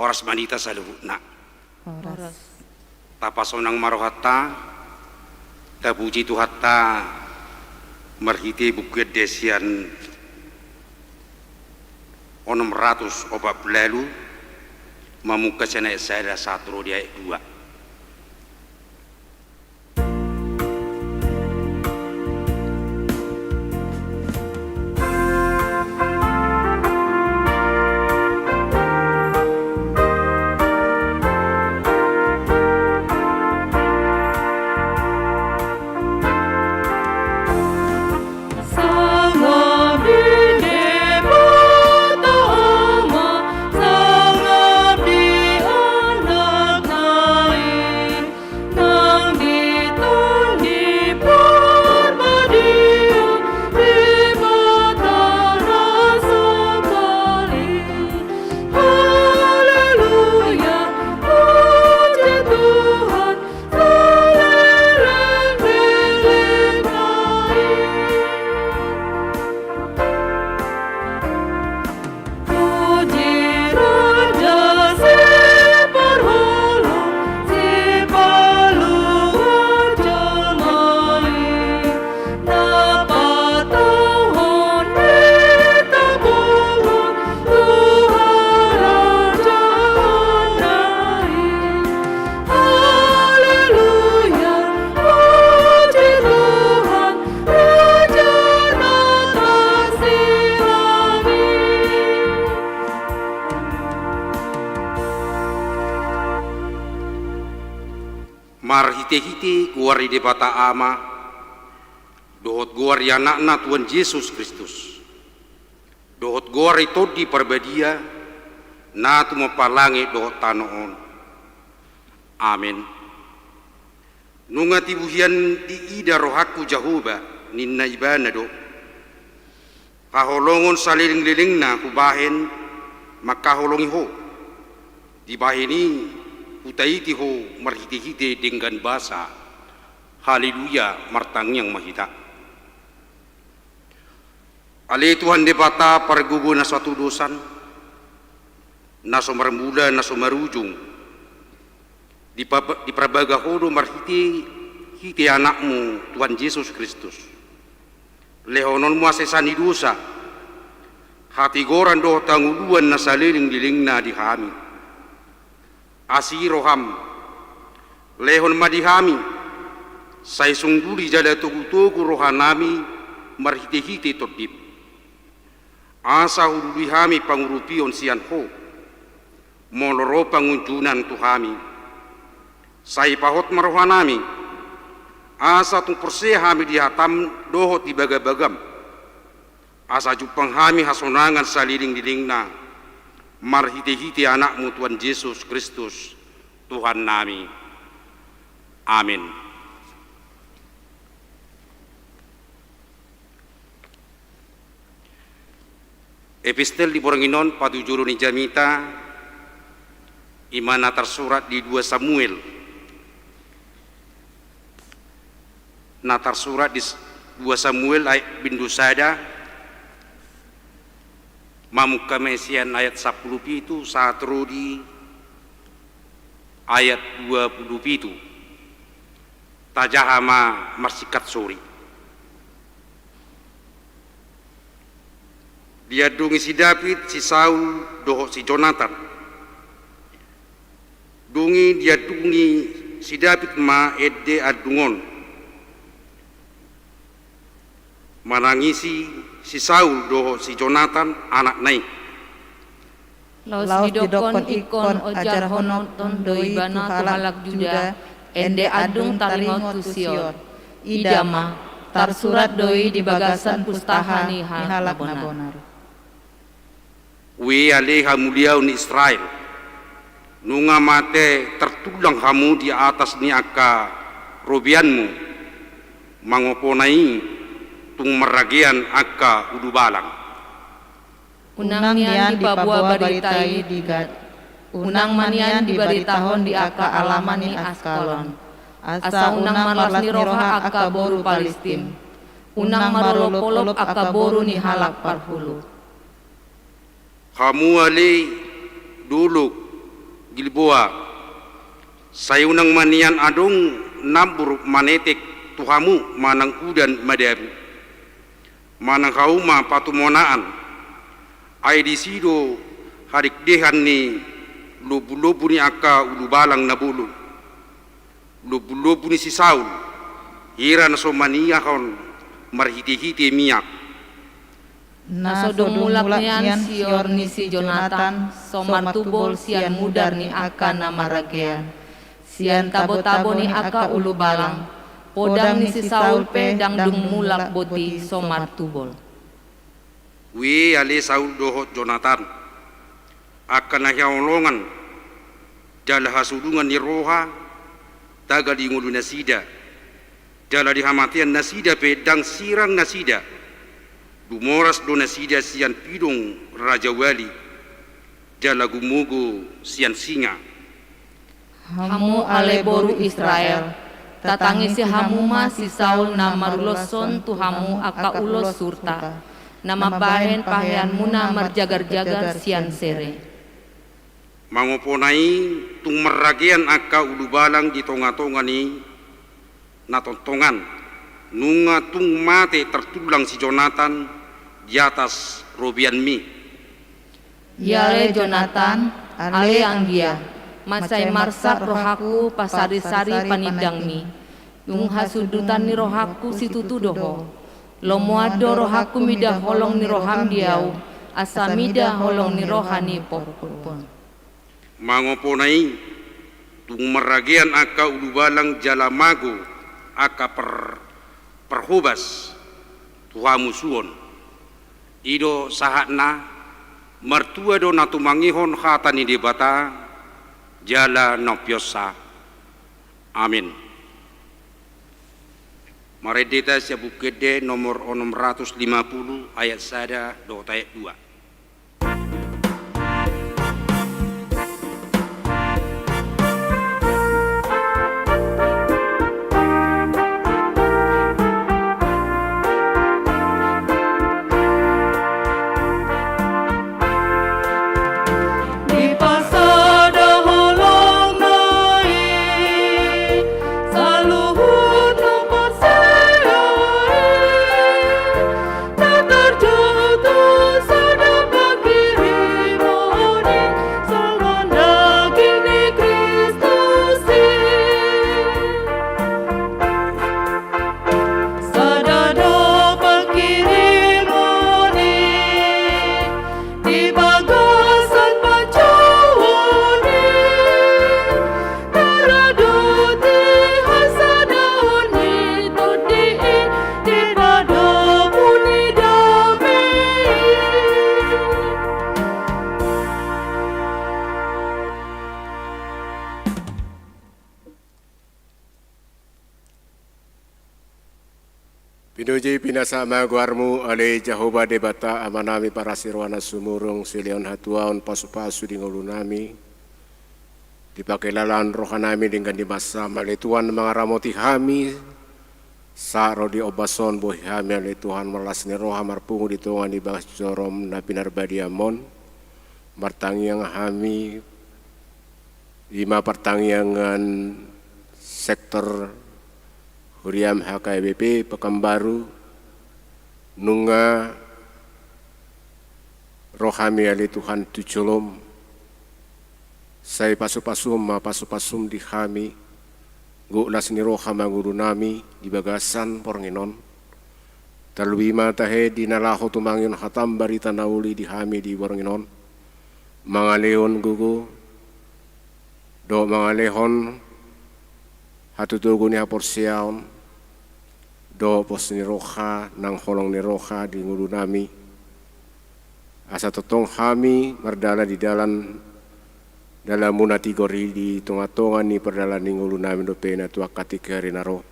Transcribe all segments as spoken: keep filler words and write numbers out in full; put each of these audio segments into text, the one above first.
Horas ma di hita saluhutna. Horas. Tapasonang ma rohanta, tapuji Tuhanta marhite Buku Ende sian onom ratus opat pulu ualu, mamungka sian ayat sada sahat ro di ayat dua. Marhitehite goar ni Debata Ama, dohot goar ni Anakna Tuhan Jesus Kristus, dohot goar ni Tondi Parbadia, na tumompa langit dohot tano on. Amen. Nunga tibu hian diida rohangku Jahowa, ninna Ibana do. Haholongon salelenglelengna hubahen mangkaholongi ho. Dibahen i hutaiti ho marhitehite denggan basa. Haleluya, martangiang ma hita. Ale Tuhan Debata pargogo na so hatudosan, na so marmula, na so marujung, dipa-, diparbaga ho do marhite, hite Anakmu Tuhan Jesus Kristus. Lehononmu hasesaan ni dosa, hatigoran dohot hangoluan na salelenglelengna di hami. Asi roham, lehon ma di hami, sai sunduli jala togutogu rohanami marhitehite Tondim. Asa hulului hami pangurupion sian ho, molo ro pangunjunan tu hami. Sai pahot ma rohanami, asa tung porsea hami di hatam dohot di bagabagam. Asa jumpang hami hasonangan salelenglelengna, marhitehite Anakmu Tuhan Jesus Kristus, Tuhannami. Amen. Epistel di borngin on patujolo ni jamita, i ma na tarsurat di dua Samuel. Na tarsurat di s-, dua Samuel ayat bindu sada, mamungka ma i sian ayat sampulu pitu sahat ro di ayat dua pulu pitu. Tajaha ma marsingkat sori. Diandungi si David si Saul dohot si Jonatan. Dung i diandungi si David ma ende andung on. Manangisi si Saul dohot si Jonatan anakna i. Laos didokkon ingkon, ajarhononhon do ibana tu halak Juda ende andung taringot tu Sion. Ida ma, tarsurat do i di bagasan pustaha ni halak na bonar. Ue ale hamuliaon ni Israel, nunga mate tartulang hamu di atas ni angka robeanmu, mangopona i tung marragean angka ulubalang. Unang nian dipaboa barita i di Gat, unang ma nian dibaritahon di angka alaman ni Askalon. Asa unang marlas ni roha angka boru Palistim, unang marolopolop angka boru ni halak parhulu. Hamu ale dolok Gilboa, sai unang ma nian adong nambur manetek tu hamu manang udan madabu, manang hauma patumonaan, ai disi do hadekdehan ni lombu-lombu ni angka ulubalang na bolon, lombu-lombu ni si Saul, hira na so maniahon marhite-hite miak. Na so dung mulak nian sior ni si Jonatan, so martubol sian mudar ni angka na marragean, sian tabo-tabo ni angka ulubalang, podang ni si Saul pe ndang dung mulak boti so martubol. Ue ale Saul dohot Jonatan, angka na hinaholongan jala hasudungan ni roha tagal di ngolunasida, jala di hamatean nasida pe ndang sirang nasida. Dumoras do nasida sian pidong rajawali, jala gumogo sian singa. Hamu ale boru Israel, tatangisi hamu ma si Saul na maruloshon tu hamu angka ulos surta, na mambahen paheanmuna marjagar-jagar sian sere. Mangopona i, tung marragean angka ulubalang di tonga-tonga ni na tongtongan, nunga tung mate tartullang si Jonatan di atas robeanmi. Ale Jonatan, ale anggia, mansai marsak rohangku pasari-sari panindangmi. Dung hasundutan ni rohangku situtu do ho. Lomoan do rohangku mida holong ni roham di ahu, asa mida holong ni roha ni porpun. Mangopona i, tung marragean angka ulubalang jala mago angka par, parhobas tu hamusuon. I do sahatna. Martua do na tumangihon hata ni Debata jala na umpionsa. Amin. Marende hita sian Buku Ende nomor onom ratus lima puluh, ayat sada dohot ayat dua. Pinuji pinasahat ma goarmu ale Jahowa Debata Amanami parasi roha na sumurung, silehon hatuaon pasupasu di ngolunami. Dipakilalaon rohanami denggan ni basa, ale Tuhan mangaramoti hami. Sahat ro di ombas on boi hami ale Tuhan marlas ni roha marpungu di tonga ni bagas jorom na pinarbadiam on. Martangiang hami, ima partangiangan sektor huriam H K B P Pekanbaru, nunga ro hami ale Tuhan tu jolom. Sai pasupasum ma pasupasum di hami, gok las ni roha ma ngolunami di bagasan borngin on. Tarlumobi ma tahe di na laho tumangihon hatam barita na uli di hami di borngin on, mangalehon gogo dohot mangalehon hatotogu ni haporseaon dohot pos ni roha nang holong ni roha di ngolunami. Asa tongtong hami mardalan di dalan dalanmuna tigor i di tongatonga ni pardalanan ni ngolunami dope na tu angka tingki ari na ro.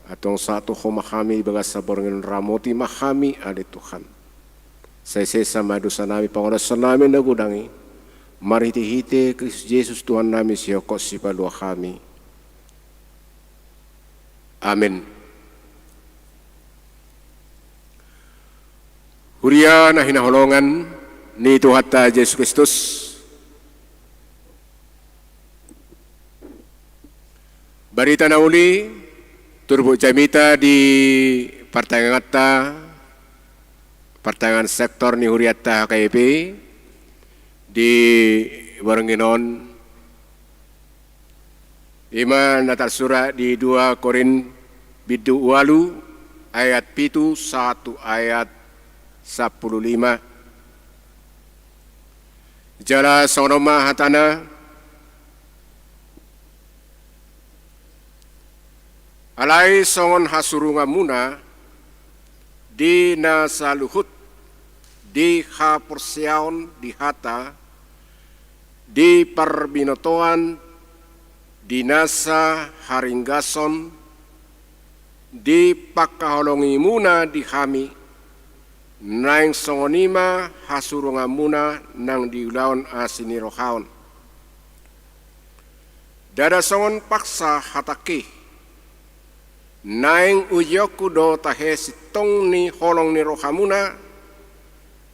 Antong sahat tu Ho ma hami di bagasan borngin on, ramoti ma hami ale Tuhan. Sai sesa ma dosanami, pangalaosionami na godang i, marhitehite Kristus Jesus Tuhannami, sihophop sipalua hami. Amen. Huria na hinaholongan ni Tuhanta Jesus Kristus, Barita na uli, turpuk jamita di partangianganta, partangiangan sektor ni hurianta H K I P di borngin on, i ma na tarsurat di dua Korint bindu ualu ayat pitu sahat tu ayat sampulu lima. Jala songon on ma hatana: Alai songon hasurunganmuna di na saluhut, di haporseaon di hata, di parbinotoan, di nasa haringgason, di pangkaholongimuna di hami, naeng songon i ma hasurunganmuna nang di ulaon asi ni roha on. Ndada songon paksa hatangki, naeng ujionku do tahe sintong ni holong ni rohamuna,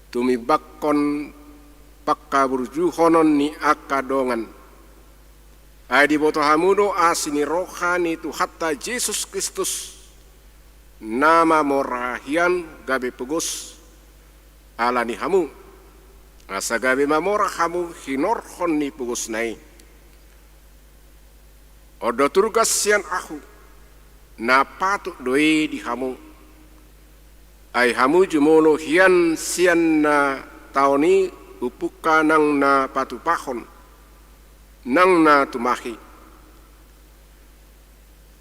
tumimbangkon panghaburjuhonon ni angka dongan. Ai diboto hamu do asi ni roha ni Tuhanta Jesus Kristus, na mamora hian gabe pogos ala ni hamu, asa gabe mamora hamu hinorhon ni pogosna i. On do turgas sian ahu, na patut do i di hamu. Ai hamu jumolo hian sian na taon i umpungka nang na patupahon, nang na tumahi.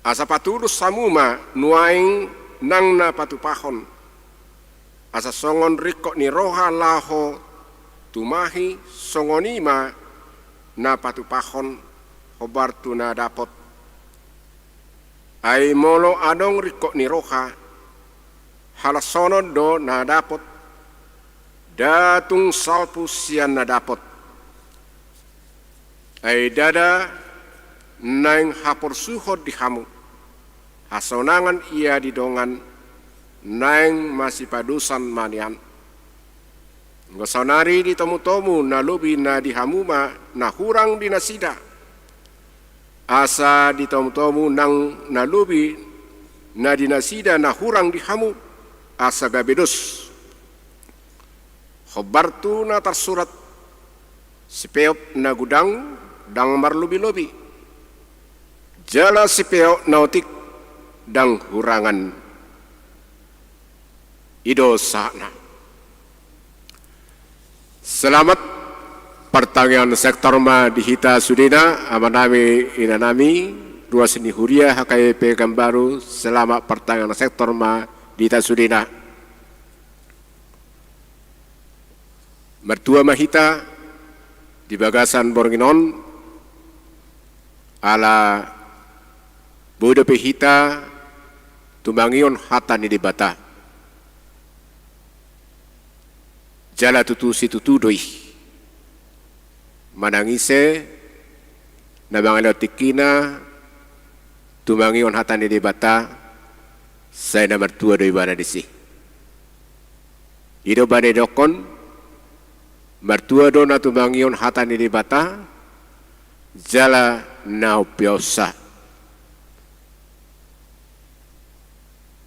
Asa patulus hamu ma nuaeng nang na patupahon, asa songon ringkot ni roha laho tumahi, songon i ma na patupahon, hombar tu na dapot. Ai molo adong ringkot ni roha, halasonon do na dapot, nda tung salpu sian na dapot. Ai ndada naeng haporsuhon di hamu, hasonangan ia di dongan, naeng masipadosan ma nian. Anggo saonari ditomutomu na lobi na di hamu ma na hurang di nasida, asa ditomutomu nang na lobi na di nasida na hurang di hamu, asa gabe dos. Hombar tu na tarsurat: Sipeop na godang ndang marlobilobi, jala sipeop na otik ndang hurangan. I do sahatna. Selamat partangiangan sektor ma di hita sudena, amanami, inanami, ruas ni huria H K I P Pekanbaru, selamat partangiangan sektor ma di hita sudena. Martua ma hita di bagasan borngin on, ala boi dope hita tumangihon hata ni Debata. Jala tutu situtu do i. Manang ise na mangalehon tingkina tumangihon hata ni Debata, sai na martua do ibana disi. I do bana didokkon, martua do na tumangihon hata ni Debata, jala na umpeopsa.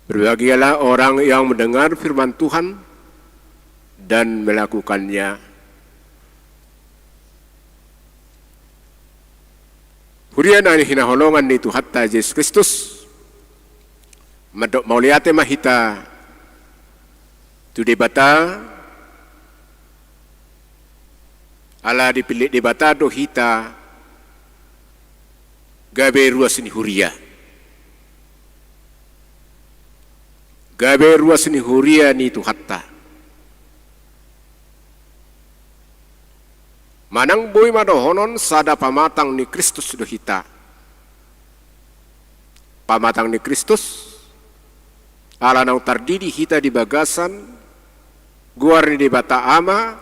Berbahagialah orang yang mendengar firman Tuhan dan melakukannya. Huria na hinaholongan ni Tuhanta Jesus Kristus, mandok mauliate ma hita tu Debata, ala dipillit Debata do hita gabe ruas ni huria. Gabe ruas ni huria ni Tuhanta. Manang boi ma dohonon sada pamatang ni Kristus do hita. Pamatang ni Kristus, ala naung tardidi hita di bagasan goar ni Debata Ama,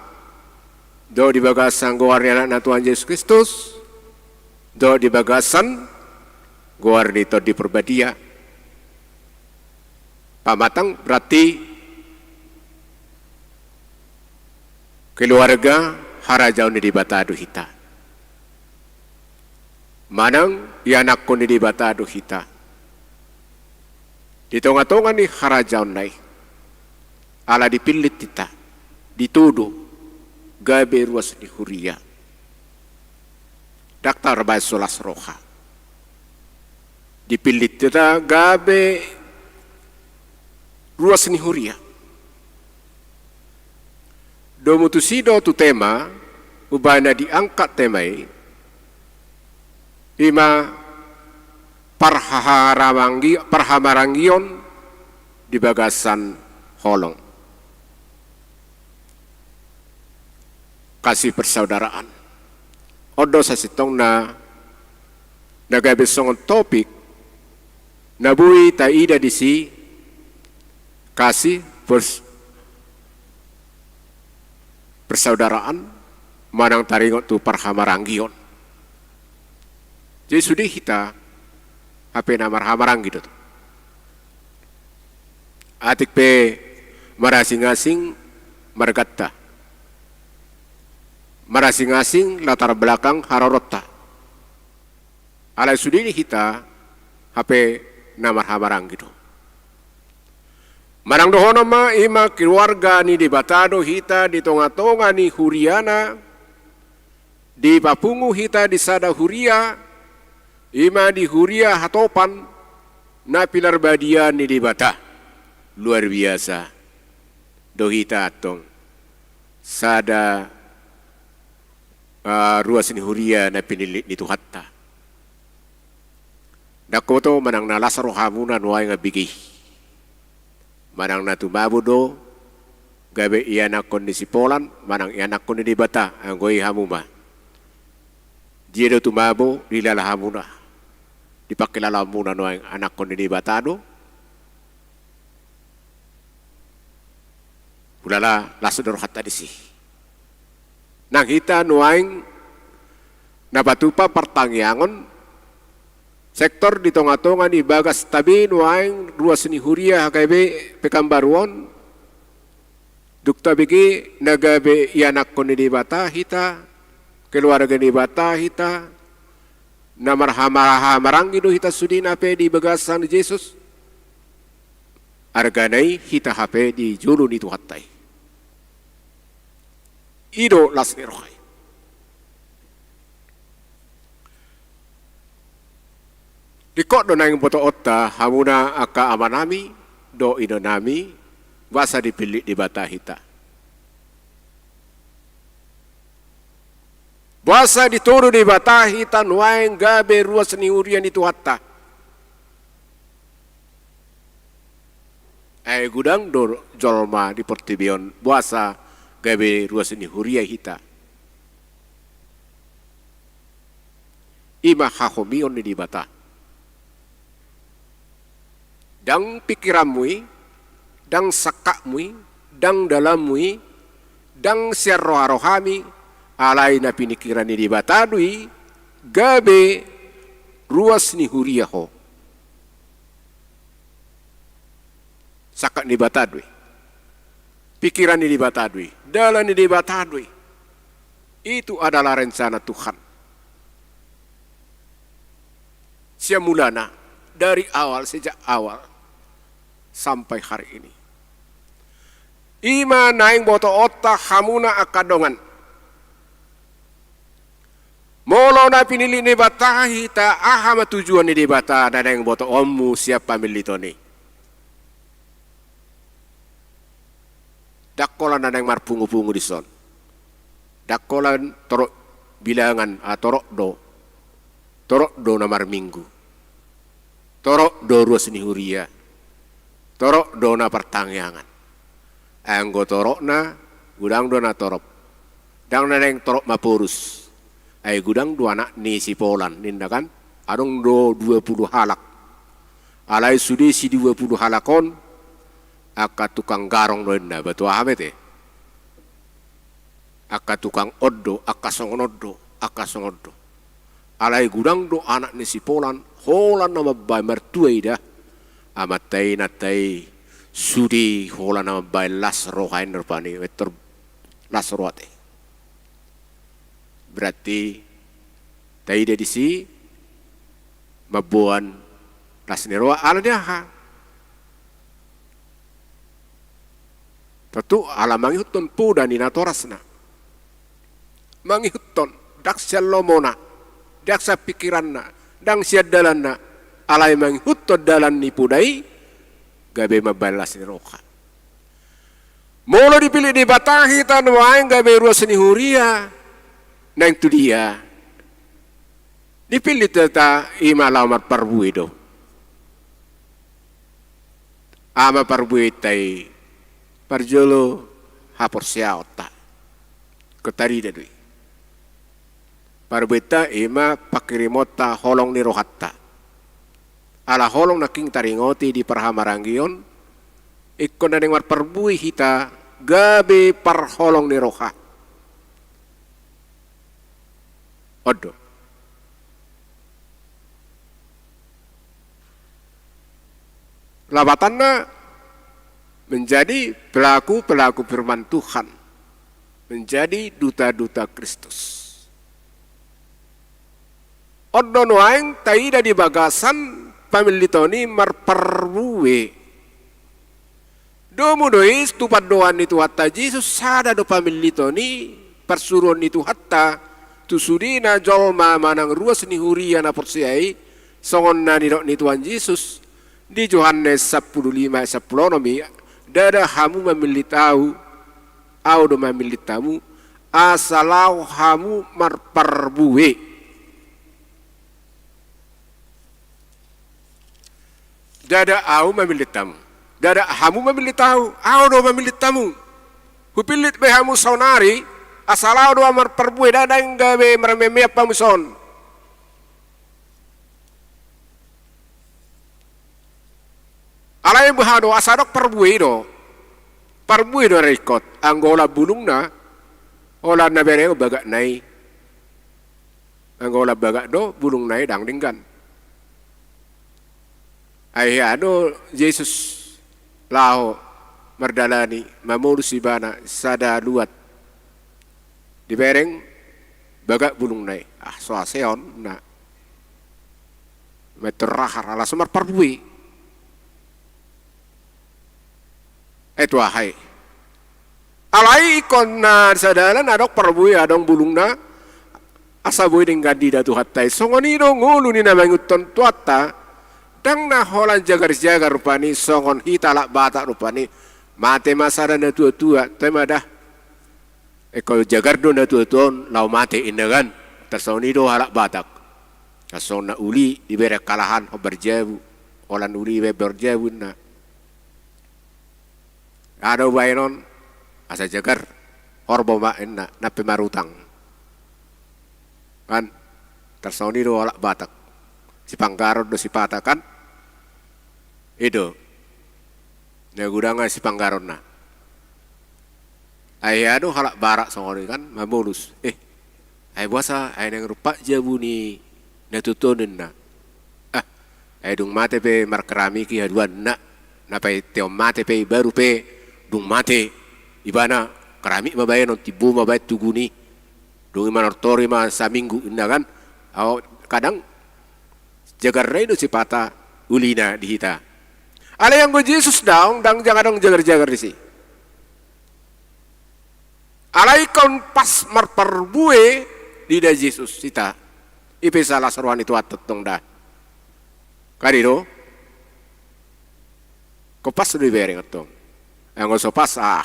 dohot di bagasan goar ni Anakna Tuhan Jesus Kristus, dohot di bagasan goar ni Tondi Parbadia. Pamatang berarti keluarga harajaon ni Debata do hita. Manang ianakhon ni Debata do hita di tonga-tonga ni harajaonna i, ala dipillit hita, ditudu gabe ruas ni huria. Ndang tarbaen so las roha. Dipillit hita gabe ruas ni huria. Domu tusi do tu tema, umbahen na diangkat tema i, ima parhahamaranggi-, parhamaranggion di bagasan holong. Kasih persaudaraan. On do sasintongna na gabe songon topik na boi taida disi, kasih pers-, persaudaraan, manang taringot tu parhamaranggion. Jadi sude hita hape na marhamaranggi do tu. Atik pe marasing-asing marganta, marasing-asing latar belakang haroronta. Alai sude hita hape na marhamaranggi do. Manang dohonon ma, ima keluarga ni Debata do hita di tonga-tonga ni huriana, dipapungu hita di sada huria, ima di huria hatopan na pinarbadiaan ni Debata. Luar biasa do hita antong sada, ah, ruas ni huria na pinillit ni Tuhanta. Ndang huboto manang na las rohamuna nuaeng ambege i. Manang na tumabo do gabe ianakhon ni sipolan, manang ianakhon ni Debata, anggo i hamu ma. Dia do tumabo, dilala hamuna, dipangkilala hamuna nuaeng anakhon ni Debata do. Hulala las do rohanta disi. Nang hita nuaeng na patupa partangiangon sektor di tonga-tonga ni bagasta be nuaeng ruas ni huria H K B Pekanbaru on, dung tabege na gabe ianakhon ni Debata hita, keluarga ni Debata hita, na marhamaranggi do hita sudena pe di bagasan Jesus. Argana i hita hape di jolo ni Tuhanta i. I do las ni roha i. Ringkot do naeng botoonta hamuna angka amanami dohot inanami, boasa dipillit Debata hita. Boasa ditudu Debata hita nuaeng gabe ruas ni huria ni Tuhanta. Ai godang do jolma di portibi on boasa gabe ruas ni huria hita. Ima hahomion ni Debata. Ndang pingkiranmu i, ndang sangkapmu i, ndang dalanmu i, ndang sian roharohami, alai na pinikiran ni Debata do i, gabe ruas ni huria ho. Sangkap ni Debata do i. Pingkiran ni Debata do i. Dalan ni Debata do i. Itu adalah rencana Tuhan. Sian mulana, dari awal, sejak awal, sampai hari ini. Ima naeng botoonta hamuna angka dongan. Molo na pinillit Debata hita, aha ma tujuan ni Debata na naeng botoonmu sian pamilliton i? Ndang holan na naeng marpungupungu dison. Ndang holan torop bilangan, ah, torop do. Torop do na marminggu. Torop do ruas ni huria. Torop do na partangiangan. Anggo toropna, godang do na torop. Ndang na naeng torop maporus. Ai godang do anak ni sipolan, ninna kan? Adong do dua pulu halak. Alai sude si dua pulu halak on, angka tukang garong do ninna, batu aha mete? Angka tukang on do, angka songon on do, angka songon on do. Alai godang do anak ni sipolan, holan na mambaen martua i da. Amanta i, inanta i, sude holan na mambaen las roha i rupani, mettor las roha te. Berarti taida disi, mamboan las ni roha ala ni aha? Tontu ala mangihuthon poda ni natorasna. Mangihuthon, ndang sian lomona, ndang sian pikiranna, ndang sian dalanna, alai mangihuthon dalan ni poda i, gabe mambahen las ni roha. Molo dipillit Debata hita nuaeng gabe ruas ni huria, naeng tu dia? Dipillit hita i ma laho marparbue do. Aha ma parbuenta i? Parjolo haporseaonta. Ingkon tarida do i. Parbuenta i ma pangkirimonta holong ni rohanta. Ala holong nangkin taringoti di parhamaranggion, ingkon na naeng marparbue hita gabe parholong ni roha. On do. Lapatanna, menjadi pelaku-pelaku firman Tuhan, menjadi duta-duta Kristus. On do nuaeng taida di bagasan pamilliton i marparbue. Domu do i tu pandohan ni Tuhanta Jesus, sada do pamilliton i, parsuruon ni Tuhanta tu sudena jolma manang ruas ni huria na porsea i, songon na nidok ni Tuhan Jesus di Johannes sampulu lima ayat sampulu onom i, ndada hamu mamillit ahu, ahu do mamillit hamu, asa laho hamu marparbue. Ndada ahu mamillit hamu. Ndada hamu mamillit ahu, ahu do mamillit hamu. Hupillit be hamu saonari, asa laho do ahu marparbue, ndada ingga be marmeameam hamu son. Alai boha do, asa adong parbue i do. Parbue do ringkot, anggo holan bulungna, holan na bereng bagakna i. Anggo holan bagak do bulungna i, ndang denggan. Ai hea do Jesus laho mardalani, mamolus ibana sada luat. Dibereng bagak bulungna i. Ah, so asa on na. Meter rahar, ala so marparbue. Eh, tu aha i? Alai ingkon na sadalan adong parbue, adong bulungna, asa boi denggan diida Tuhanta i. Songon i do ngolu ni na mangihuthon Tuhanta, ndang na holan jagar-jagar rupani, songon hita halak Batak rupani. Mate ma sada na tua-tua, toe ma da. Ingkon jagar do na tua-tua on laho mate, inna kan. Tarsongon i do halak Batak. Tarsongon na uli dibereng halahan hombar jabu. Holan uli dibereng hombar jabu, inna. Aha do baenon, asa jagar, horbo ma, inna, nang pe marutang. Kan, tarsongon i do halak Batak. Sipanggaron do sipata kan. I do. Na godang sipanggaronna. Ai hea do halak Batak songon i kan, mamolus. Eh, ai boasa, ai naeng rumpak jabu ni na tua-tua on, inna. Ah, ai dung mate pe markeramik i haduan, inna. Na paeteon mate pe i, baru pe dung mate ibana, keramik ma baenon, timbo ma baen tugu ni. Dung i manortor i ma saminggu, inna kan. Au, kadang jagar na i do sipata ulina di hita. Alai anggo Jesus daong, ndang jala adong jagar-jagar disi. Alai ingkon pas marparbue diida Jesus hita. I pe sala saroha ni Tuhanta tong da. Kan i do. Ingkon pas do dibereng tong. Anggo so pas, ah.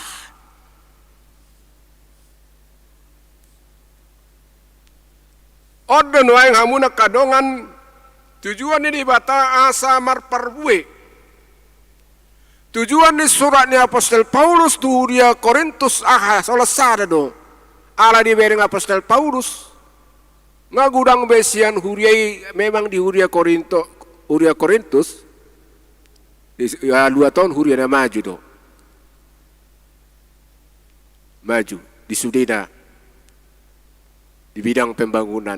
On do nuaeng hamu angka dongan, tujuan ni Debata asa marparbue. Tujuan ni surat ni apostel Paulus tu huria Korintus aha, saolas sada do. Ala dibereng apostel Paulus, nga godang be sian huria i, memang di huria Korinto, huria Korintus, di, ya, luat on huria na maju do. Maju di sudena di bidang pembangunan,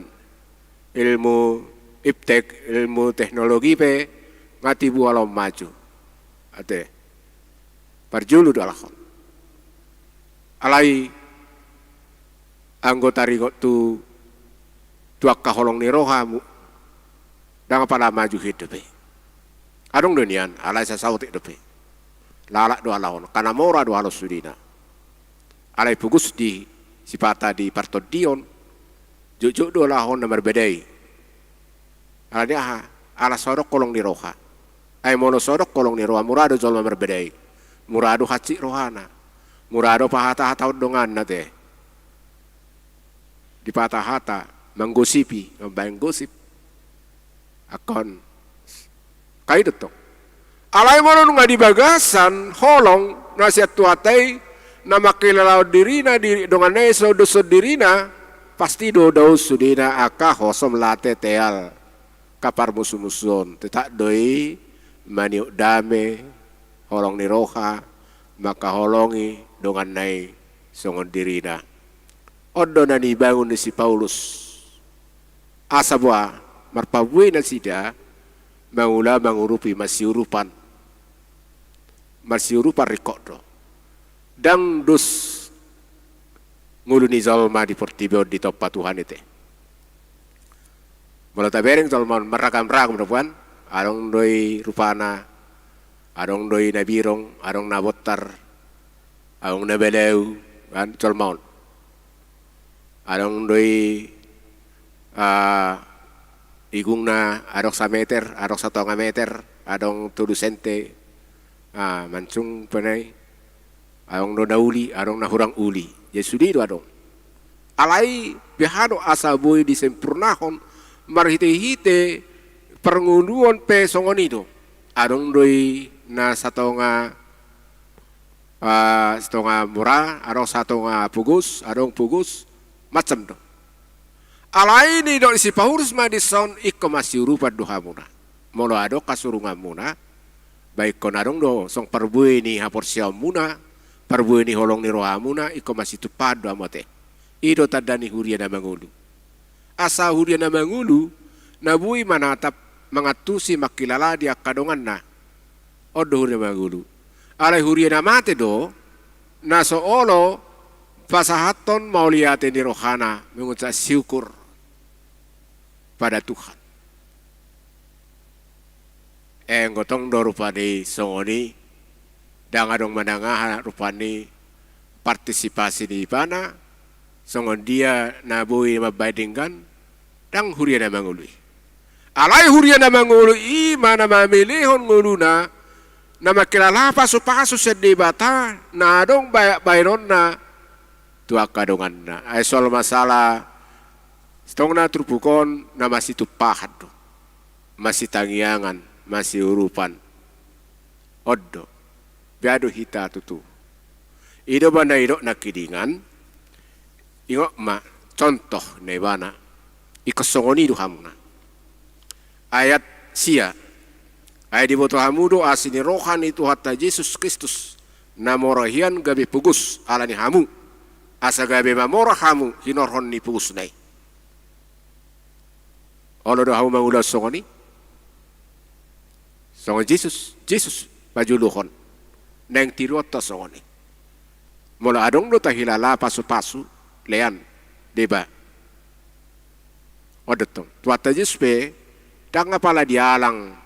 ilmu iptek, ilmu teknologi pe nga tibu ala on maju. Ate, parjolo do alahon. Alai anggo taringot tu, tu angka holong ni roha mu, Ndang apala maju hian dope. Adong do nian, alai sasaotik dope. Lalap do halak on, angka na mora do halak on sudena. Alai pugus di sipata di partondion, jotjot do halak on na marbadai. Alani aha? Ala so adong holong ni roha. Ai molo so adong holong ni roha, mura do jolma marbadai. Mura do hansit rohana. Mura do pahatahataon donganna te. Dipatahata, manggosipi, mambaen gosip. Angka on. Angka i do tong. Alai molo nunga di bagasan holong na sian Tuhanta i, na mangkilalaon dirina di donganna i songon dirina, pasti do dao sudena angka hosom, late, teal, angka parmusumusuon. Tetap do i maniop dame, holong ni roha, mangkaholongi donganna i songon dirina. On do na nibangun ni si Paulus. Asa boha marparbue nasida mangula mangurupi, marsiurupan. Marsiurupan ringkot do. Ndang dos ngolu ni jolma di portibi on ditompa Tuhan i te. Molo tabereng jolma on marragamragam do, boan. Adong do i rupana, adong do i na birong, adong na bontar, adong na balau, kan, jolma on. Adong do i, ah, igungna, adong sameter, adong satonga meter, adong tolu senti, ah, mansung pe na i. Adong do na uli, adong na hurang uli. Jadi sude do adong. Alai beha do asa boi disempurnahon marhitehite parngoluon pe songon i do. Adong do i na satonga, ah, satonga mura, adong satonga pogos, adong pogos, macam do. Alai nidok ni si Paulus ma dison, ingkon ma siurupan do hamuna. Molo adong hasurunganmuna, ba ingkon adong do songon parbue ni haporseaonmuna, parbue ni holong ni rohamuna, ingkon ma situmpahan do hamu ate. I do tanda ni huria na mangolu. Asa huria na mangolu, na boi manatap, mangantusi, mangkilala di angka donganna. On do huria na mangolu. Alai huria na mate do, na so olo pasahathon mauliate ni rohana, mengucap syukur pada Tuhan. Enggo tong do rupani songon i, ndang adong manang aha rupani partisipasi ni ibana, songon dia na boi mambaen denggan, ndang huria na mangolu i. Alai huria na mangolu i ma na mamelehon ngoluna, na mangkilala pasupasu sian Debata, na adong baen-, baenonna tu angka donganna. Ai soal masalah, sitongna turpuk on na masitumpahan do. Masitangiangan, masiurupan. On do. Beha do hita tutu. I do ba na nidok nangkiningan, ingot ma contoh na ibana. Ingkon songon i do hamuna. Ayat sia. Ai diboto hamu do asi ni roha ni Tuhanta Jesus Kristus, na mora hian gabe pogos ala ni hamu, asa gabe mamora hamu hinorhon ni pogosna i. Olo do hamu mangulahon songon i? Songon Jesus, Jesus pajuluhon. Naeng tiruonta songon i. Molo adong do tahilala pasupasu, lean, deba. On do tong. Tuhanta Jesus pe, ndang apala dialang.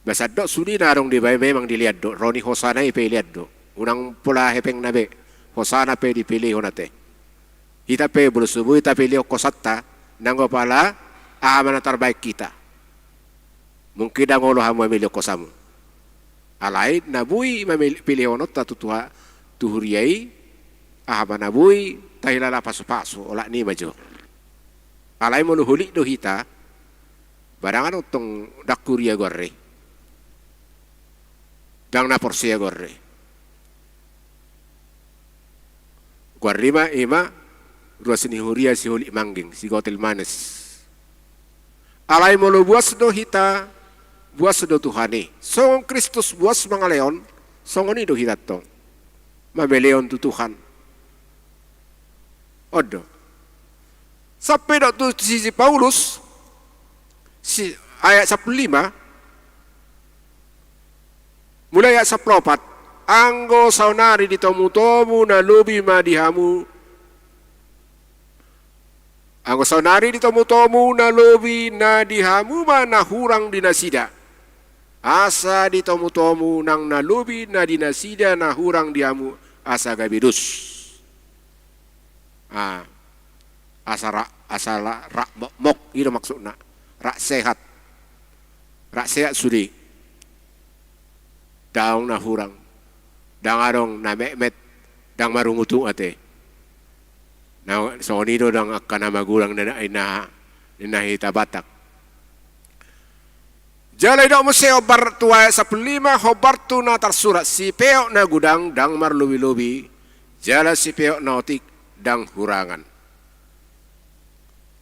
Ba sandok sude na adong deba i memang dilean do. Ro ni hosana i pe dilean do. Unang pola hepengna be. Hosana pe dipelehon ate. Hita pe molo so boi tapelehon hosanta, nanggo pala aha ma na tarbaen hita. Mungkin ndang olo hamu mamelehon hosamu. Alai na boi mamele-, pelehononta tu Tuha-, tu huria i, aha ma na boi tahilala pasupasu, olat ni i ma jo. Alai molo holit do hita, ba ndang adong tong ndang huria goar i. Ndang na porsea goar i. Goar i ma, i ma, ruas ni huria siholit mangging, sigotel manis. Alai molo buas do hita, buas do Tuhan i. Songon Kristus buas mangalehon, songon i do hita tong. Mamelehon tu Tuhan. On do. Sampe didok tu si, si Paulus, si, ayat sampulu lima, mulai ayat sampulu opat, anggo saonari ditomutomu na lobi ma di hamu, Anggo saonari ditomutomu na lobi na di hamu ma na hurang di nasida. Asa ditomutomu nang na lobi na di nasida na hurang di hamu, asa gabe dos. Ah, asa rak, asa la-, rak mokmok, i do maksudna. Rak sehat. Rak sehat sude. Ndang adong na hurang. Ndang adong na metmet. Ndang marungutungut ate. Na songon i do ndang angka na magodang na, na, na hita Batak. Jala didok muse hombar tu ayat sampulu lima, hombar tu na tarsurat, sipeop na godang ndang marlobilobi, jala sipeop na otik ndang hurangan.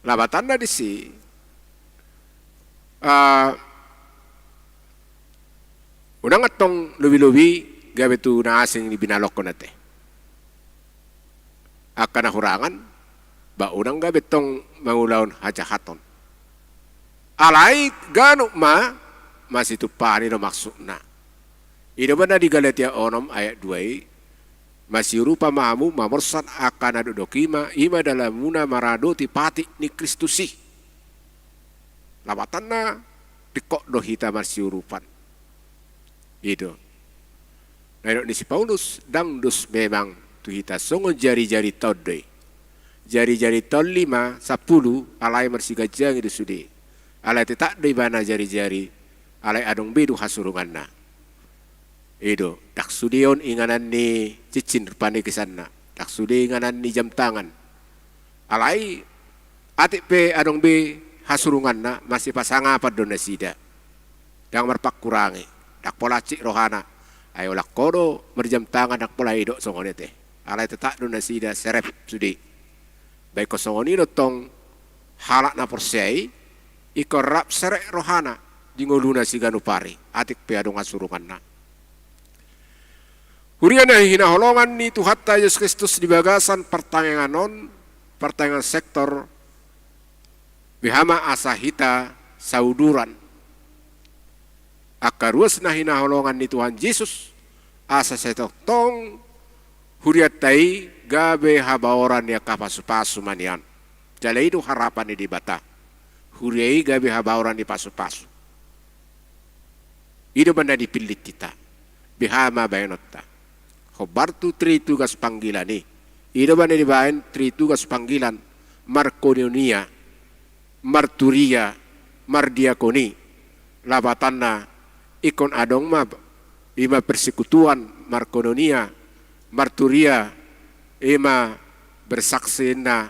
Lapatanna disi, ah, unang antong lobilobi gabe tu na asing di binalokkon ate. Angka na hurangan, ba unang gabe tong mangulahon hajahaton. Alai ganup ma, masitumpahan i do maksudna. I do umbahen na di Galatia onom ayat dua i, masiurupan ma hamu mamorsan angka na dokdok i ma, i ma dalanmuna mangaradoti patik ni Kristus i. Lapatanna, ringkot do hita marsiurupan. I do. Na didok ni si Paulus, ndang dos memang tu hita songon jarijari taon do i. Jarijari taon lima, sampulu, alai marsiganjang i do sude. Alai tetap do ibana jarijari, alai adong be do hasurunganna. I do, ndang sude on inganan ni cincin rupani kesanna. Ndang sude inganan ni jam tangan. Alai, atik pe adong be hasurunganna, masipasangapan do nasida. Ndang marpangkurangi, ndang pola hansit rohana. Ai holan ho do marjam tangan ndang pola didok songon i ate. Alai tetap do nasida serep sude. Ba ingkon songon i do tong halak na porsea i, ingkon rap serep rohana di ngoluna siganup ari, atik pe adong hasurunganna. Huria na hinaholongan ni Tuhanta Jesus Kristus di bagasan partangiangan on, partangiangan sektor, beha ma asa hita sauduran. Angka ruas na hinaholongan ni Tuhan Jesus, asa sai tongtong hurianta i gabe habaoran ni angka pasupasu ma nian. Jala i do harapan ni Debata. Huria i gabe habaoran ni pasupasu. I do umbahen na dipillit hita. Beha ma baenonta. Hombar tu tritugas panggilan i. I do umbahen na dibaen tritugas panggilan. Markoinonia, marturia, mardiakoni. Lapatanna ingkon adong ma, i ma persekutuan, markoinonia, marturia, i ma bersaksi inna,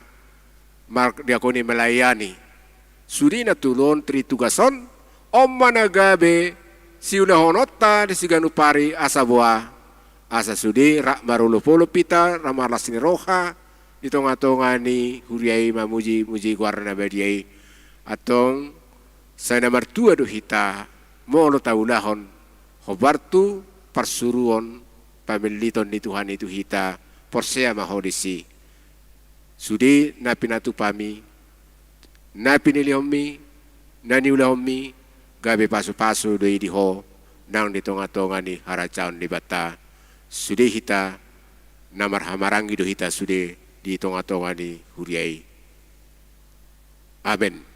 mardiakoni, melayani. Sude na tolu on tritugas on, on ma na gabe siulahononta di siganup ari asa boha, asa sude rap marolopolop hita, rap marlas ni roha, di tongatonga ni huria i mamujimuji goarna na badia i. Antong, sai na martua do hita, molo taulahon, hombar tu parsuruon, pamilliton ni Tuhan i tu hita, porsea ma ho disi. Sude na pinatupami, na pinilihonmi, na niulahonmi, gabe pasupasu do i di ho, nang di tongatonga ni harajaon ni Debata. Sude hita, na marhahamaranggi do hita sude di tongatonga ni huria i. Amen.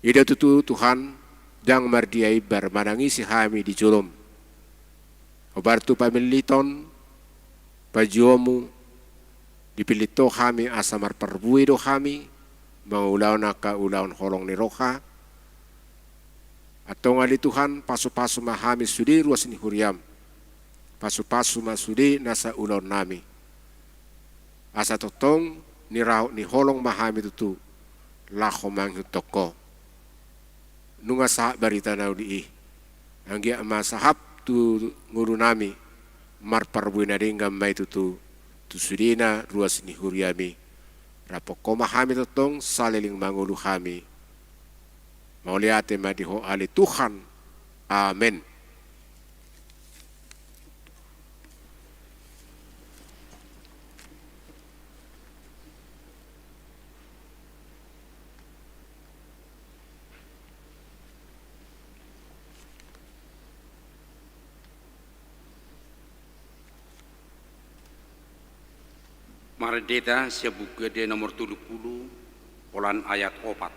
I do tutu Tuhan, ndang mardia imbar manangisi hami di jolom. Hombar tu pamilliton, pajouonmu, dipillit ho hami asa marparbue do hami, mangulahon angka ulaon holong ni roha. Antong ale Tuhan, pasupasu ma hami sude ruas ni huriam. Pasupasu ma sude nasa ulaonnami. Asa tongtong nirahut ni holong ma hami tutu, laho mangihuthon ho. Nunga sahat barita na uli i. Anggiat ma sahat tu ngolunami, marparbue na denggan ma i tutu, tu sudena ruas ni huriami. Raphon ho ma hami tongtong, saleleng mangolu hami. Mauliate ma di ho ale Tuhan. Amen. Marende hita sian Buku Ende nomor tolu pulu, holan ayat opat.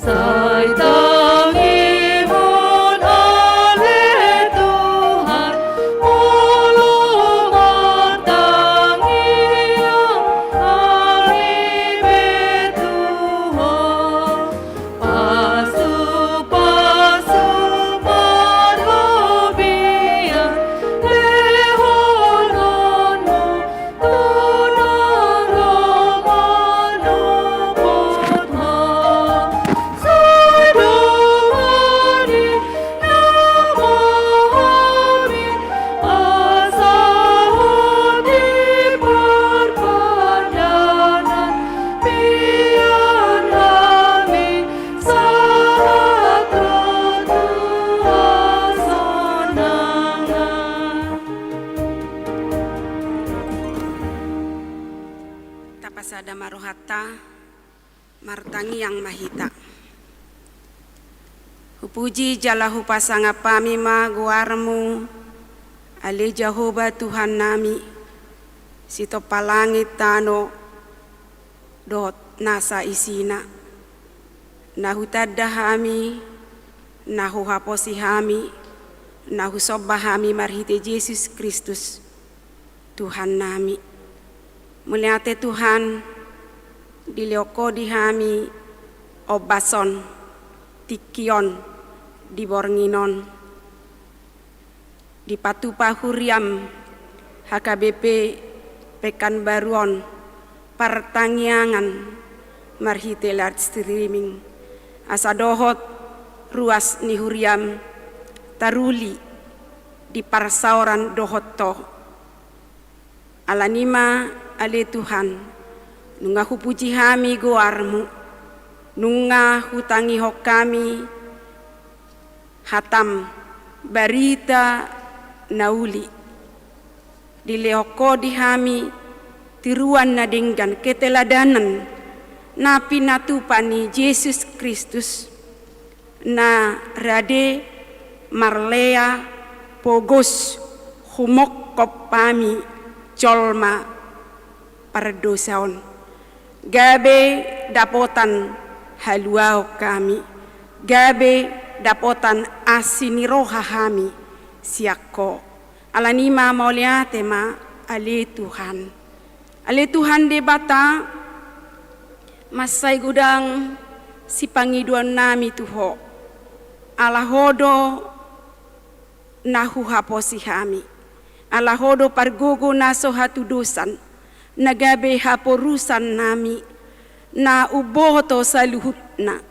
Sai tangihon ale Tuhan, molo martangiang hami be tu Ho. Pasu-pasu marlobian lehononmu, tu na ro manopot ma. Sai dongani nama hami, asa hot di parpadanan, mian hami sahat ro tu hasonangan. Tapasada ma rohanta, martangiang ma hita. Hupuji jala hupasangap hami ma goarmu, ale Jahowa Tuhannami, sitompa langit tano dohot nasa isina. Na hutanda hami, na huhaposi hami, na husomba hami marhite Jesus Kristus, Tuhannami. Mauliate Tuhan, dilehon Ho di hami ombas on, tingki on, di borngin on. Dipatupa huriam H K B P Pekanbaru on partangiangan marhite live streaming, asa dohot ruas ni huriam taruli di parsaoran dohot Ho. Alani i ma, ale Tuhan, nunga hupuji hami goarmu, nunga hutangihon hami hatam, barita na uli. Dilehon Ho di hami tiruan na denggan, keteladanan na pinatupa ni Jesus Kristus, na rade, marlea, pogos, humongkop hami jolma pardosa on. Gabe dapotan haluaon hami, gabe dapotan asi ni roha hami sian Ho. Alani i ma, mauliate ma, ale Tuhan. Ale Tuhan Debata, mansai godang sipangidoannami tu Ho. Ala Ho do na huhaposi hami. Ala Ho do pargogo na so hatudosan, na gabe haporusannami, na umboto saluhutna,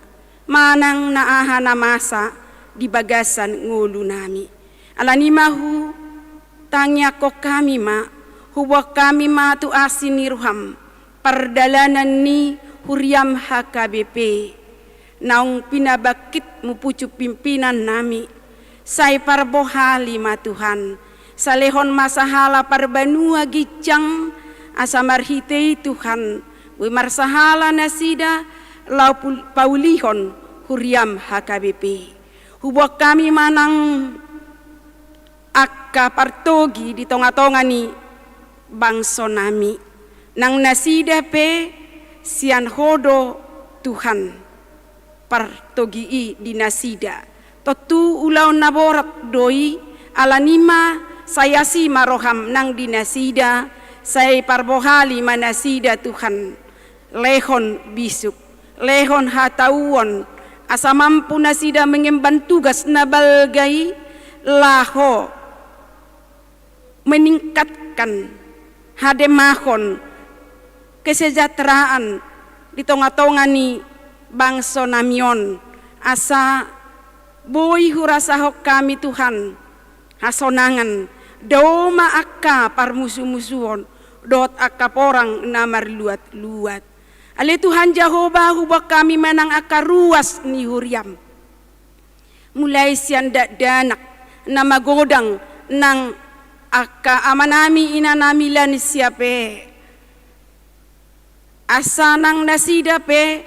manang na aha na masa di bagasan ngolunami. Alani i ma, hutangiangkon hami ma, huboan hami ma tu asi ni roham pardalanan ni huriam H K B P, naung pinabangkitmu pucuk pimpinannami. Sai parbohali ma Tuhan, sai lehon ma sahala parbanua ginjang, asa marhite i Tuhan, boi marsahala nasida laho pul-, paulihon huriam H K B P. Huboan hami ma nang angka partogi di tonga-tonga ni bangsonami, nang nasida pe sian Ho do Tuhan partogi i di nasida. Tontu ulaon na borat do i, alani i ma sai asi ma roham nang di nasida, sai parbohali ma nasida Tuhan. Lehon bisuk, lehon hatauon, asa mampu nasida mengemban tugas na balga i, laho meningkatkan hademahon, kesejahteraan di tonga-tonga ni bangsonami on, asa boi hurasahon hami Tuhan hasonangan, dao ma angka parmusu-musuon dohot angka porang na marluat-luat. Ale Tuhan Jahowa, huboan hami ma nang angka ruas ni huriam. mulai sian dakdanak na magodang nang angka amanami inanami lansia pe. Asa nang nasida pe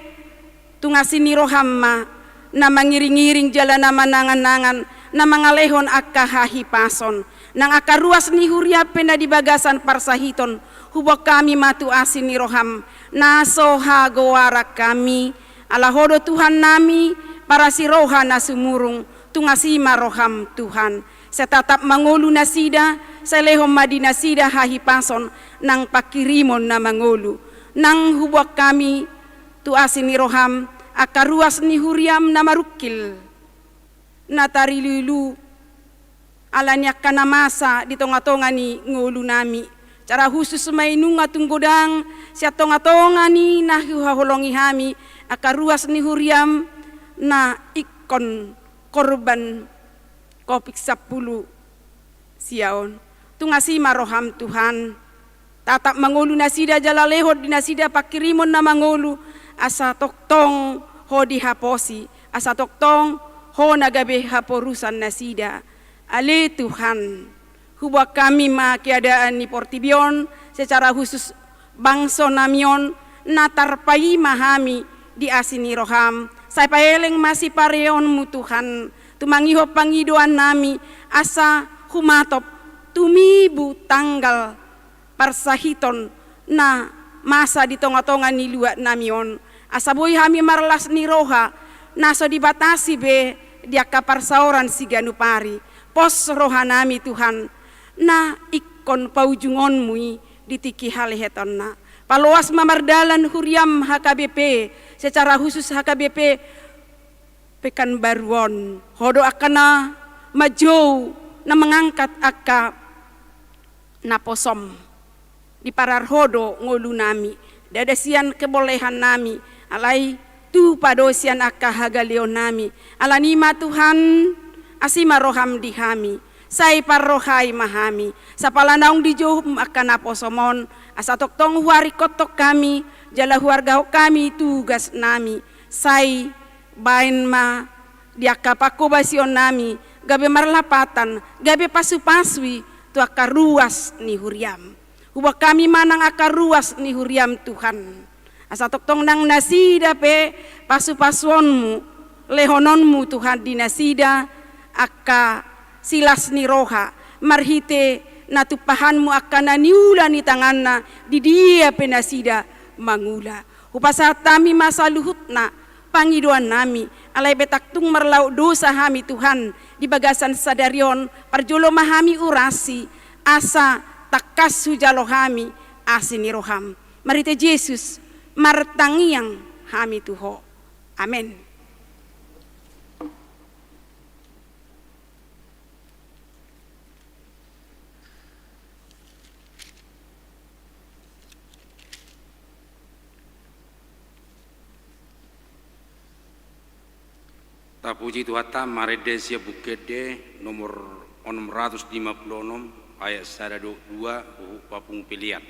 tung asi ni roham ma na mangiringiring jala na mananganangan, na mangalehon angka hahipason. Nang angka ruas ni huriam pe na di bagasan parsahiton, huboan hami ma tu asi ni roham na so hagoaran hami. Ala Ho do Tuhannami, parasi roha na sumurung, tung asi ma roham Tuhan. Sai tatap mangolu nasida, sai lehon ma di nasida hahipason nang pangkirimon na mangolu. Nang huboan hami tu asi ni roham angka ruas ni huriam na marungkil, na tariluilu ala ni angka na masa di tongatonga ni ngolunami. Secara khusus ma i nunga tung godang sian tongatonga ni na huhaholongi hami angka ruas ni huriam na ingkon korban Covid sampulu sia on. Tung asi ma roham Tuhan. Tatap mangolu nasida jala lehon di nasida pangkirimon na mangolu, asa tongtong Ho dihaposi, asa tongtong Ho na gabe haporusan nasida. Ale Tuhan, huboan hami ma keadaan ni portibi on, secara khusus bangsonami on, na tarpaima hami di asi ni roham. Sai paeleng ma sipareonmu Tuhan, tumangihon pangidoannami, asa humatop tumibu tanggal parsahiton na masa di tongatonga ni luatnami on. Asa boi hami marlas ni roha, na so dibatasi be di angka parsaoran siganup ari. Pos rohanami Tuhan, na ingkon paujungonmu i di tingki halehetonna. Paloas ma mardalan huriam H K B P, secara khusus H K B P Pekanbaru on. Ho do angka na manjou, na mangangkat angka naposom. Diparar Ho do ngolunami, ndada sian kebolehannami, alai tupa do sian angka hagaleonnami. Alani i ma Tuhan, asi ma roham di hami, sai parrohai ma hami, sapala naung dijou angka naposom on, asa tongtong huaringkothon hami, jala huargahon hami tugasnami, sai baen ma di angka pangkobasionnami, gabe marlapatan, gabe pasupasu i tu angka ruas ni huriam. Huboan hami ma nang angka ruas ni huriam Tuhan. Asa tongtong nang nasida pe pasupasuonmu, lehononmu Tuhan di nasida angka silas ni roha, marhite na tumpahanmu angka na niula ni tanganna, di dia pe nasida mangula. Hupasahat hami ma saluhutna pangidoannami, alai betak tung marlaok dosa hami Tuhan, di bagasan sadari on, parjolo ma hami urasi, asa tangkas hujalo hami asi ni roham. Marhite Jesus, martangiang hami tu Ho. Amen. Tapuji Tuhanta, marende sian Buku Ende nomor onom ratus lima pulu onom, ayat sada dohot dua, huhut papungu pelean.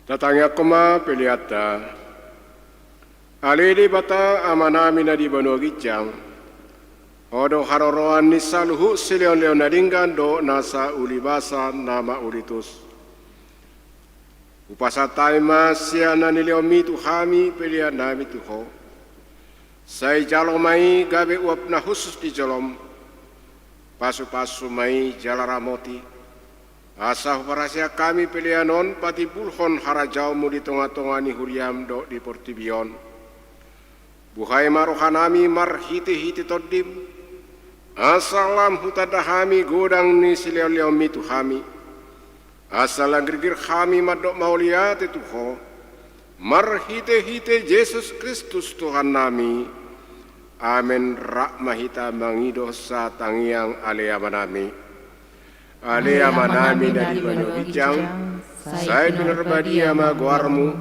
Tatangiangkon ma peleanta. Ale Debata Amanami na di banua ginjang, Ho do haroroan ni saluhut silehonlehon na denggan dohot nasa ulibasa na maulitus. Hupasahat hami ma sian na nilehonMi tu hami peleannami tu Ho. Sai jalo ma i gabe uap na hushus di joloM. Pasupasu ma i jala ramoti, asa huparhaseang hami pelean on patimbulhon harajaonMu di tongatonga ni huriaM dohot di portibi on. Buhai ma rohanami marhitehite TondiM, asa lam hutanda hami godang ni silehonlehonMi tu hami, asa lam girgir hami mandok mauliate tu Ho, marhitehite Jesus Kristus Tuhannami. Amen. Rap ma hita mangido satangiang. Ale Amanami. Ale Amanami na di banua ginjang, sai pinarbadia ma goarMu,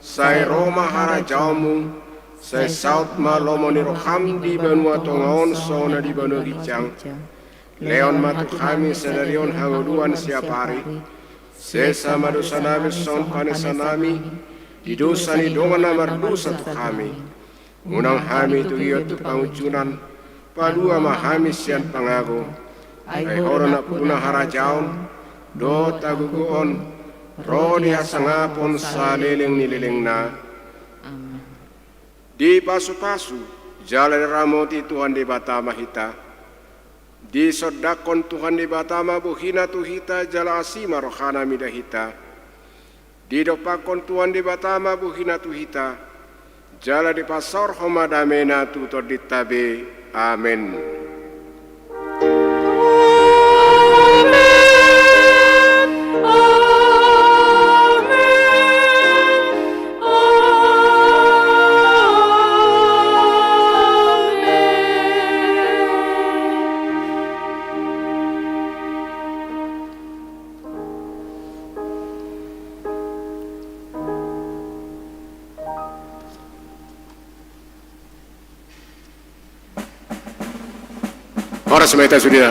sai ro ma harajaonMu, sai saut ma lomo ni rohaM di banua tonga on songon na di banua ginjang. Lehon ma tu hami sadari on hangoluan siapari. Sesa ma dosanami songon panesanami di dosa ni dongan na mardosa tu hami. Unang hami togihon tu pangunjunan, palua ma hami sian pangago. Ai Ho do nampuna harajaon dohot hagogoon ro di hasangapon saleleng ni lelengna. Amen. Dipasupasu jala diramoti Tuhan Debata ma hita. Disondangkon Tuhan Debata ma bohiNa tu hita jala asi ma rohaNa mida hita. Didompakkon Tuhan Debata ma bohiNa tu hita, jala dipasaorhon ma dameNa tu tondinta be. Amen. Horas ma hita sude.